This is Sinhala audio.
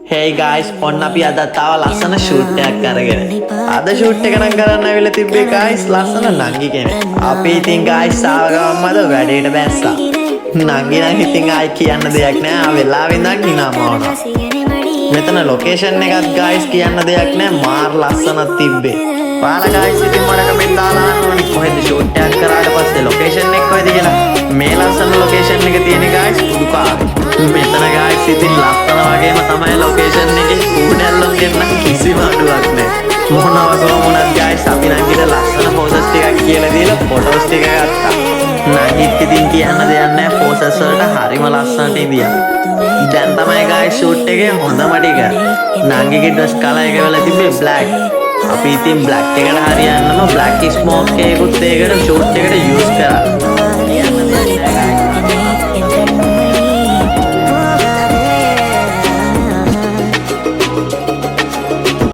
හේයි ගයිස්, ඔන්න අපි අදත් ආව ලස්සන ෂූට් එකක් අරගෙන. අද ෂූට් එක නම් කරන්න ඇවිල්ලා තිබ්බේ ගයිස් ලස්සන නංගි කෙනෙක්. අපි ඉතින් ගයිස් ආව ගමන්ම අද වැඩේට බැස්සා. නංගි නම් ඉතින් ආයි කියන්න දෙයක් නෑ. ආ වෙලාවෙ ඉඳන් හිනාම වුණා. මෙතන ලොකේෂන් එකත් ගයිස් කියන්න දෙයක් නෑ, මාර් ලස්සනක් තිබ්බේ. ඔයාලා ගයිස් ඉතින් මට කමෙන්ට් දාලා අහන්න ඕනේ කොහෙද ෂූට් එකක් කරාට පස්සේ ලොකේෂන් එක කොහෙද කියලා. මේ ලස්සන ලොකේෂන් එක තියෙන්නේ ගයිස් උඩුකාවේ. මෙතන ගයිස් ඉතින් ලස්සන වගේම තමයි ලොකේෂන් එකේ කූඩැල්ලොන්ගෙන් නම් කිසිම අඩුවක් නෑ. මොනවා කොහොම වුණත් ගයිස් අපි නංගිට ලස්සන පෝසස් ටිකක් කියලා දීලා ෆොටෝස් ටික ගත්තා. නංගිත් ඉතින් කියන්න දෙයක් නෑ, පෝසස් වලට හරිම ලස්සනට ඉඳියා. දැන් තමයි ගයිස් ෂූට් එකේ හොඳම ටික. නංගිගේ ඩ්‍රෙස් කලර් එක වෙලා තිබ්බේ බ්ලැක්. අපි ඉතින් බ්ලැක් එකට හරියන්නම බ්ලැක් ස්මෝක් එකකුත් ඒකට ෂූට් එකට යූස් කරා.